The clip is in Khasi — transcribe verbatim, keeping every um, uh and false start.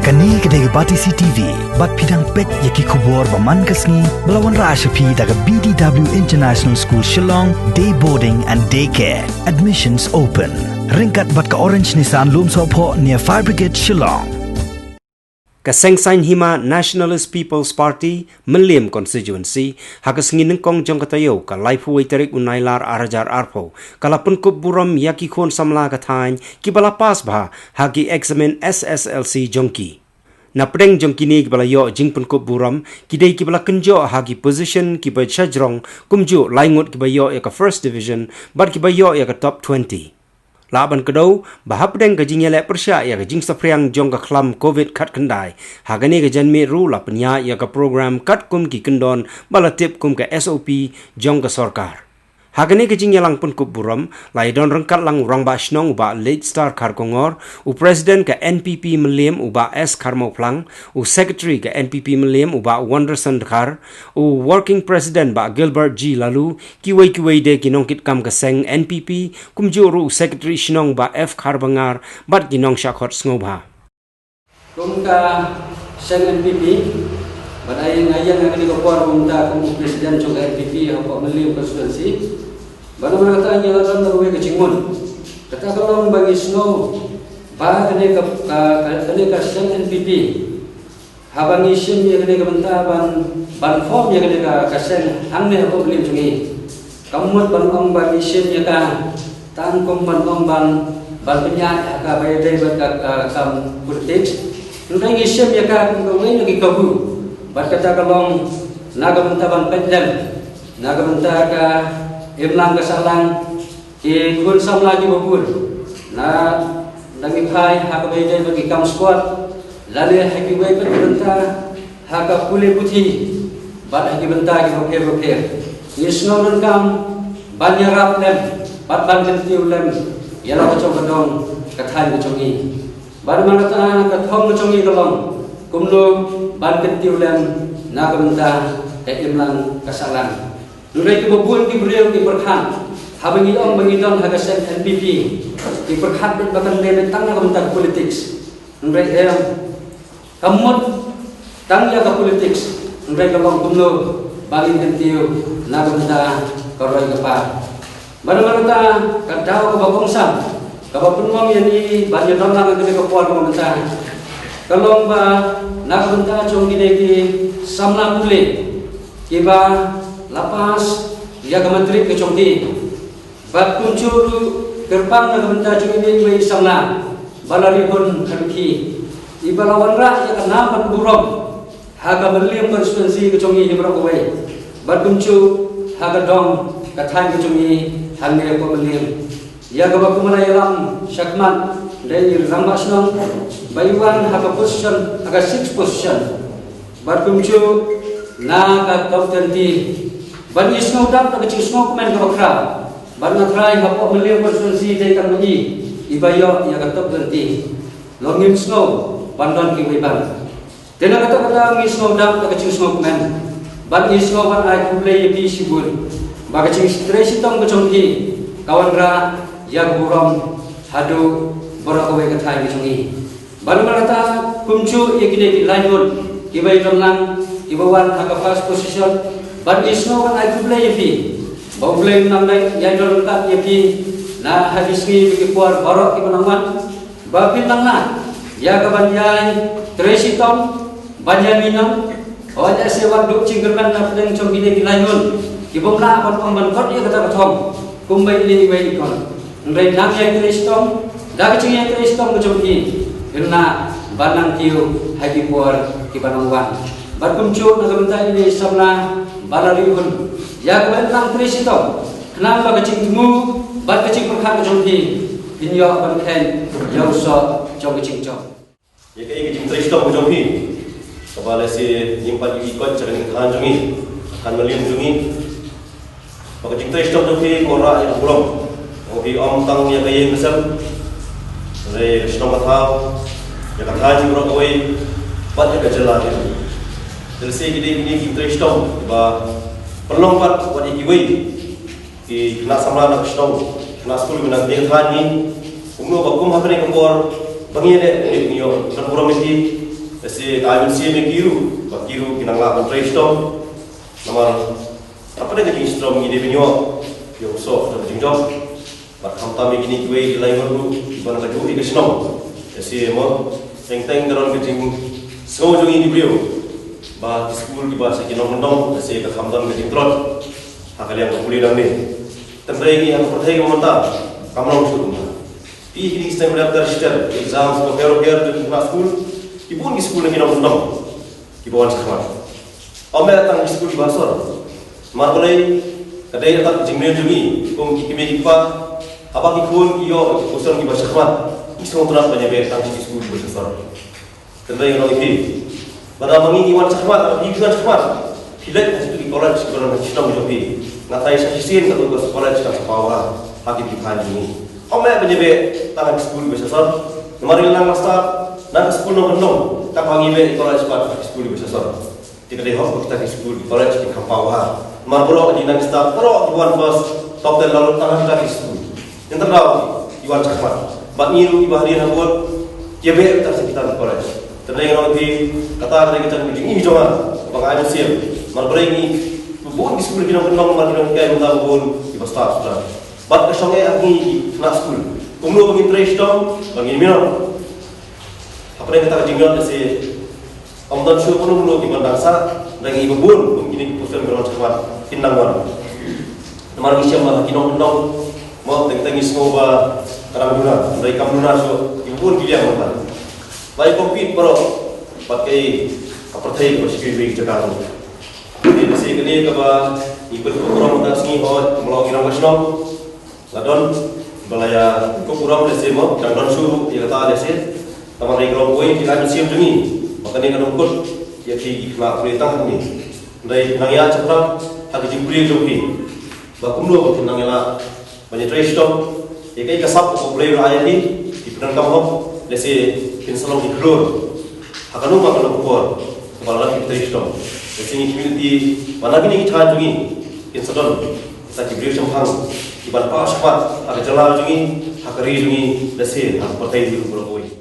Kane ka dei ka Batesi T V, bad phi dang peit ïa ki khubor ba man ka sngi, ba la wanrah sha phi da ka B D W International School Shillong, Day Boarding and Day Care. Admissions open. Ryngkat bad ka Orange Nissan Lumsohphoh near Fire Brigade Shillong. Ka Seng Saiñ Hima Nationalist People's Party, Mylliem Constituency, ha ka sngi nyngkong jong ka taïew, ka laiphew wei tarik u Nailar ar hajar arphew, ka la pynkup burom ïa ki khun samla ka thaiñ, ki ba la pass bha ha ki eksamin S S L C jong ki. Na pdeng jong kine ki ba la ïoh jingpynkup burom, ki dei ki ba la kynjoh ha ki position ki ba shajrong, kumjuh lai ngut ki ba ïoh ïa ka first division, bad ki ba ïoh ïa ka top twenty. Lah ban kdew, ba hapdeng ka jingïaleh pyrshah ïa ka jingsaphriang jong ka khlam covid khatkhyndai, ha kane ka janmiet ruh la pynïaid ïa ka program katkum ki kyndon ba la tip kum ka S O P jong ka sorkar. Ha kane ka jingïalang pynkup burom, la ïadon ryngkat lang u Rangbah Shnong u Bah Late Star Kharkongor, u President ka N P P Mylliem u Bah S Kharmawphlang, u Secretary ka N P P Mylliem u Bah Wonderson Dkhar, u Working President Bah Gilbert G Laloo, kiwei kiwei de ki nongkitkam ka seng N P P, kumjuh ruh u Secretary Shnong Bah F Kharbangar, bad ki nongshah khot sngewbha. Kum ka seng N P P, bad ai nga ïeng ha kane ka por kumta kum u President jong ka N P P hapoh Mylliem Constituency. Bad namar kata ngi la don da kawei ka jingmut. Kata ka long ba ngi sngew ba kane ka, ka, ka, kane ka seng N P P, haba ngi shim ïa kane ka bynta ban, ban form ïa kane ka, ka seng hangne hapoh Mylliem jong ngi, kam mut ban ong ba ngi shim ïa ka tang kum ban ong ban, ban pynïaid ha kaba ïadei bad ka, ka kam politics. Hynrei ngi shim ïa ka kum kawei na ki kabu. Bad kata ka long na ka bynta ban peit lem, na ka bynta ka imlang ka sahlang, ki khun samla ki ba bun. Na, na ngi phai ha kaba ïadei bad ki kam sport, lane ha kiwei pat ki bynta, ha ka pule puthi, bad ha ki bynta ki bapher bapher. Ngi sngewdonkam ban ïarap lem, bad ban kyntiew lem ïa la ka jong ka dong ka thaiñ ka jong ngi. Bad namar kata ka thong ka jong ngi ka long kumno ban kyntiew lem na ka bynta ka imlang ka sahlang. Hynrei kiba bun ki briew ki pyrkhat, haba ngi ong ba ngi don ha ka seng N P P, ki pyrkhat beit ba kan dei beit tang na ka bynta ka politics. Hynrei em, kam mut tang ïa ka politics, hynrei ka long kumno ba ngin kyntiew na ka bynta ka roi ka par. Bad namar kata ka daw kaba kongsan kaba pynlong ïa ngi ban ïadon lang ha kane ka por kaba mynta, ka long ba na ka bynta jong kine ki samla pule kiba la pass ïa ka matrik ka jong ki, bad kumjuh ruh kyrpang na ka bynta jong ine iwei i samla ba la rihun ha Rukhi, iba la wanrah ïa ka nam bad ka burom ha ka Mylliem constituency ka jong ngi hi baroh kawei, bad kumjuh ha ka dong ka thaiñ ka jong ngi hangne hapoh Mylliem. Ïa kaba kum la ïalam shakhmat da i Rangbah Shnong, ba i wan ha ka position, ha ka sixth position, bad kumjuh na ka top twenty. Bad ngi sngewdap da ka jingsngewkmen kaba khraw, bad nga trai hapoh Mylliem constituency dei tang ma i iba ïoh ïa ka top twenty. Long ngim sngew ban don kiwei pat. Te na kata kata ngi sngewdap da ka jingsngewkmen, bad ngi sngew ban ai khublei ïa phi shibun ba ka jingtrei shitom ka jong phi ka wanrah ïa ka burom haduh baroh kawei ka thaiñ ka jong ngi. Bad namar kata kumjuh ïa kine ki lai ngut kiba ïadon lang, kiba wan ha ka first position, bad ngi sngew ban ai khublei ïa phi, ba U Blei un nang ïai don ryngkat ïa phi na ha ki sngi bad ki por baroh kiba nang wan. Ba phin nang lah ïa ka ban ïai trei shitom, ban ïai minot. Hooid, lehse wat duh jingkyrmen na pdeng jong kine ki lai ngut ki bym lah ban ong ban kot ïa kata ka thong kumba ine iwei i kot. Hynrei nang ïai trei shitom, da ka jingïai trei shitom ka jong phi, phin lah ban nang kiew ha ki por kiba nang wan. Bad kumjuh na ka bynta ine i samla ba la rihun, ïa kaba nang trei shitom, khnang ba ka jingthmu bad ka jingpyrkhat ka jong phi, phin ïoh ban kheiñ ïa u soh jong ka jingjop. Ïa kaei ka jingtrei shitom ka jong phi, kaba lehse ngim pat ïohi kot sha kane ka thaiñ jong ngi, ka thaiñ Mylliem jong ngi. Ba ka jingtrei shitom jong phi ka wanrah ïa ka burom. Ba phi ym tang ïa ka ïing ka sem, hynrei ïa ka shnong ka thaw, ïa ka thaiñ baroh kawei, bad ïa ka jylla hi. Te lehse ki dei kine ki jingtrei shitom ba pynlong pat wat ïa kiwei ki khynnah samla na ka shnong, khynnah skul kiba na ka thaiñ ngi. Kumno ba kum ha kane ka por ba ngi ïaleh, ngi ïoh ban burom ïa phi. Lehse ka ai mynsiem ïa ki ruh ba ki ruh kin nang lah ban trei shitom. Namar hapdeng ka jingshitom ngi dei ban ïoh ïa u soh da ka jingjop. Bad khamtam ïa kine kiwei ki laingut ruh kiba na kajuh ïa ka shnong. Lehse mo, teng teng ka don ka jingsngew jong ngi ki briew ba ki skul kiba sha ki nongkyndong lehse ka khamtam ka jingtlot ha ka liang ka pule nangne. Tang dei ngi ha ka pyrthei ka mynta kam long shuh. Phi, kine ki snem rep ter shter exams ko hero hero jong ki khynnah skul, ki bun ki skul na ki nongkyndong kiba wan shakhmat. Ym eh tang ki skul kiba sor. Namar balei? Ka dei kata ka jingmyntoi jong ngi kum ki kmie ki kpa, haba ki khun ki ïoh ki position kiba shakhmat, ki sngewtynnat ban ïa beh tang ki skul kiba sor. Tang dei ngi ong ïa phi, lada ma ngi ngi wan shakhmat, lada phi phi wan shakhmat, phi leit ha kito ki college kiba don ha ki shnong jong phi. Nga tharai sa shisien kato ka college kan sa paw bha ha kito ki thaiñ jong ngi. Ym eh ban ïa beh tang ha ki skul kiba sha sor. Namar ngi la nang la stad na ka skul nongkyndong, tang ba ngi beh college pat ha ki skul kiba sha sor. Te ka dei hok ba kita ki skul ki college kin kham paw bha. Namar baroh ki nang stad, baroh ki wan first, top ten la lut tang ha kita ki skul. Nangta daw ki wan shakhmat. Bad ngi ruh kiba hadien habud, ki ïa beh tang sha kita ki college. Te dei ngi ong ïa phi, kata ka dei ka jingim jong nga ba nga ai mynsiem. Namar balei? Ngi bun ki skul ki nongkyndong, namar ki nonghikai mynta bun kiba stad stad. Bad ka shong eh ha ngi ki khynnah skul, kumno ba ngin trei shitom, ba ngin minot. Hapdeng kata ka jingminot lehse ym don shuh kumno kumno kiban dang sah, dang ïa bun kum kine ki position kiba wan shakhmat kin nang wan. Namar ngi shem ba ha ki nongkyndong mo, teng teng ngi sngew ba ka dang duna, hynrei kam duna shuh, ki bun ki liang mynta. Ba ïa compete baroh bad kaei, ka pyrthei kaba shakri wei ki jaka ruh. Te lehse kane kaba ngi pynkup burom mynta ka sngi, hooid, kumba long ki nongshong shnong. La don ba la ïa kup burom lehse mo, dang don shuh ruh ïa kata lehse. Tangba dei ka long kawei ka mynsiem jong ngi ba kane kan ym kut ïa phi ki khynnah pule tang hangne. Hynrei nang ïa shaphrang ha ka jingpule jong phi ba kumno ba kin nang ïa lah ban ïa trei shitom. Ïa kaei ka sap ba U Blei u la ai ïa phi, ki pyndonkam hok, lehse kin sa long ki khlur ha kano ba kano ka por kaba la dep ki trei shitom. Lehse ngi community ba na kine ki thaiñ jong ngi kin sa don kita ki briew shemphang kiban pah shakhmat ha ka jylla jong ngi, ha ka ri jong ngi, lehse ha ka pyrthei jong ngi baroh kawei.